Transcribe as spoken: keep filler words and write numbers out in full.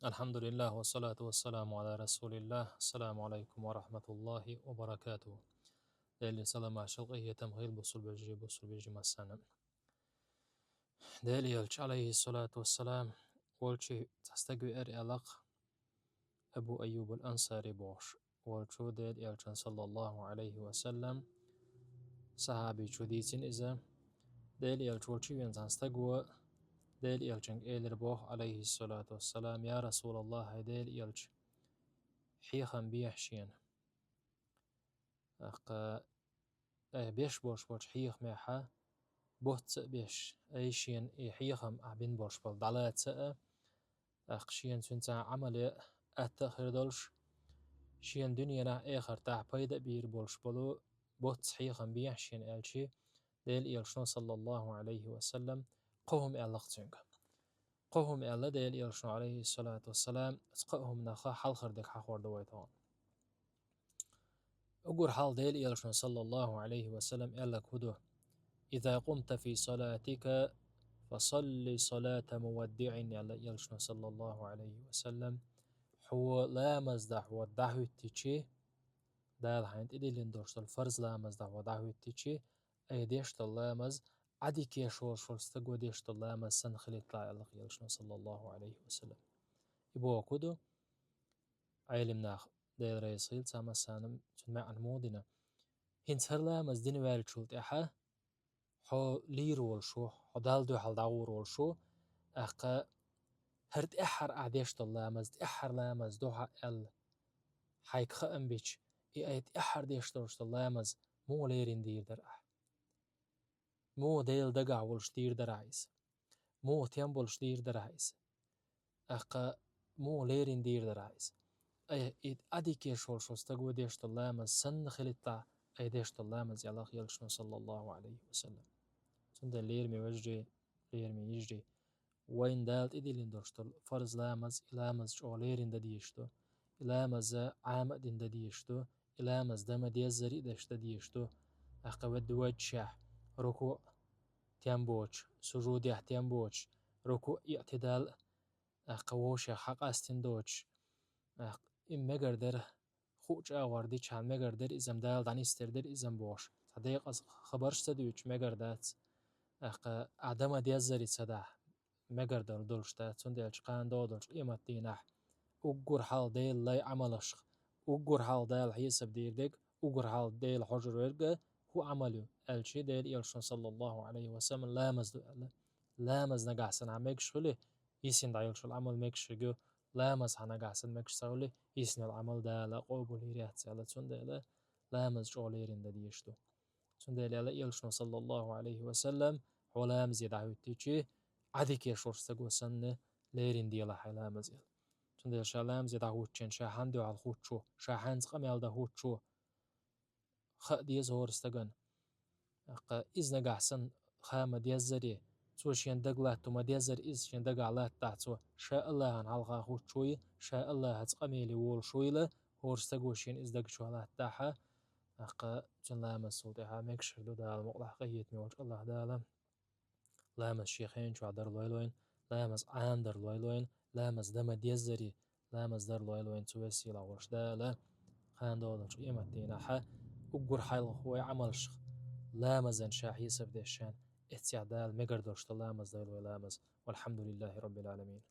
الحمد لله والصلاة والسلام على رسول الله. السلام عليكم ورحمة الله وبركاته. Делера салам, маршал, къахетам хийла бусалба вежарий, бусалба йижарий массанена. Делан Элча, Ӏалайхи ссалату вассалам, волчу цхьа стаг веара аьлла-кх, Абу Айюб ал-Ансари бохуш. Волчу Делан Элчан, саллаллаху Ӏалайхи ва саллам, сахьабичо дийцина иза. Делан Элча волчу веана цхьана стага Делан Элчанга элира боху, Ӏалайхи ссалату вассалам: «Я Расулаллах, хӀай Делан Элча, хьехам бехьа шена». ТӀаккха айхьа беш болуш болчу хьехамехьа боцца а беш, ай шена и хьехам ахь бина болуш болу дӀалаца а, тӀаккха шена цуьнца Ӏамал ян атта а хир долуш, шена дуьненахь, эхартахь пайда а бийр болуш болу боцца хьехам бехьа шена аьлча, Делан Элчано, саллаллаху Ӏалайхи ва саллам, кхо хӀума аьлла-кх цуьнга. Кхо хӀума аьлла Делан Элчано, Ӏалайхи ссалату вассалам, оцу кхаа хӀуманах хьалхара дерг хьахор ду вай тахана. Уггар хьалха Делан Элчано, саллаллаху Ӏалайхи ва саллам, аьлларг хӀун ду: «إذا قمت في صلاتك فصل صلاة مودع», аьлла Элчано, саллаллаху Ӏалайхи ва саллам. Хьо ламаз дӀахьо дӀахӀуьттичи, Дала хьайна тӀедиллина долуш долу фарз ламаз дӀахьо дӀахӀуьттичи, айхьа деш долу ламаз Ӏадика еш волуш волу стага деш долу ламаз санна хилийталахь, аьлла-кх Элчано, саллаллаху Ӏалайхи ва саллам. И бохург хӀун ду? Ӏелим нах, Дела реза хуьлда царна массарна, цуьнан маьӀна муха дина: хӀинца хӀара ламаз дина ваьллачул тӀаьхьа хьо лийр волуш ву, хьо Далла дуьхьал дӀагӀур волуш ву, тӀаккха хӀара тӀаьххьара ахь деш долу ламаз, тӀаьххьара ламаз ду хьан аьлла, хьайга хаам бича, и айхьа тӀаьххьара деш долуш долу ламаз муха лерина дийр дара ахь? Муха Делан дагахь волуш дийр дара ахь иза? Муха тем болуш дийр дара ахь иза? ТӀаккха муха лерина дийр дара ахь иза? Айхьа и Ӏадика еш волуш волу стага деш долу ламаз санна хилийталахь, айхьа деш долу ламаз, аьлла-кх Элчано, саллаллаху Ӏалайхи ва саллам. Цундела, лераме вежарий, лераме йижарий, вайна Дала тӀедиллина долуш долу фарз ламаз, и ламаз чӀогӀа лерина дан дезаш ду, и ламаз Ӏама а дина дан дезаш ду, и ламаз дан ма-деззара а деш дан дезаш ду. ТӀаккха вай доьдучехь, рукуӀ тем боцуш, сужудехь тем боцуш, рукуӀ, иътидал, тӀаккха вовшех хьакъастина доцуш, тӀаккха и мегар дара, хӀуъа чӀагӀор дичахьана мегар дара иза-м, Дала дӀанисдер дара иза-м бохуш, цхьа декъаза хабарш ца дуьйцуш мегар дац. ТӀаккха ахь дан ма-деззара ца дахь, мегар долуш дац, цундела кхана догӀу долчу къематдийнахь уггар хьалха Делан лай Ӏамалшах, уггар хьалха Дала хьесап дийр дерг, уггар хьалха Дела хьожур верг хӀун Ӏамал ю аьлча, Делан Элчано, саллаллаху Ӏалайхи ва саллам, ламаз ду аьлла. Ламаз нагахь санна хьан мегаш хуьлий, йисина дӀайолуш йолу Ӏамал мегаш хир ю, ламаз хьан нагахь санна мегаш ца хуьлий, йисина йолу Ӏамал Дала къобал йийр яц аьлла, цундела ламаз чӀогӀа лерина дан дезаш ду. Цундела аьлла Элчано, саллаллаху Ӏалайхи ва саллам, хьо ламазе дӀахӀуьттичи, Ӏадика еш волчу стага санна лерина делахь хьайн ламаз аьлла. Цундела ша ламазе дӀахӀуттучу хенахь ша хьан дуьхьал хӀуттуш ву, ша хьаьнца къамел дан хӀуттуш ву, хаа деза хӀора стагана. ТӀаккха иза нагахь санна хан ма-деззара, цо шен даг латто ма-деззара, иза шен дагахь латтахь цо, ша Аллахьан хьалха хӀуттуш вуйла, ша Аллахьаца къамеле волуш вуйла, хӀора стага шен иза даг чохь латтахь, тӀаккха цуьнан ламаз цул тӀаьхьа мегаш хир ду, Дала мукъалахь, къинхетаме волчу Аллахь Дала ламаз шен хенан чохь дар лойла вайна, ламаз Ӏамадар лойла вайна, ламаз дан ма-деззара, ламаз дар лойла вайна цу весийлахь волуш Дала. Кхана догӀу долчу къематдийнахь уггар хьалха вай Ӏамалшах ламазан ша хьесап деш шена, эццехь Дала мегар долуш дан ламаз дойла вай ламаз. Валхьамдулиллахи Роббил Ӏаламин.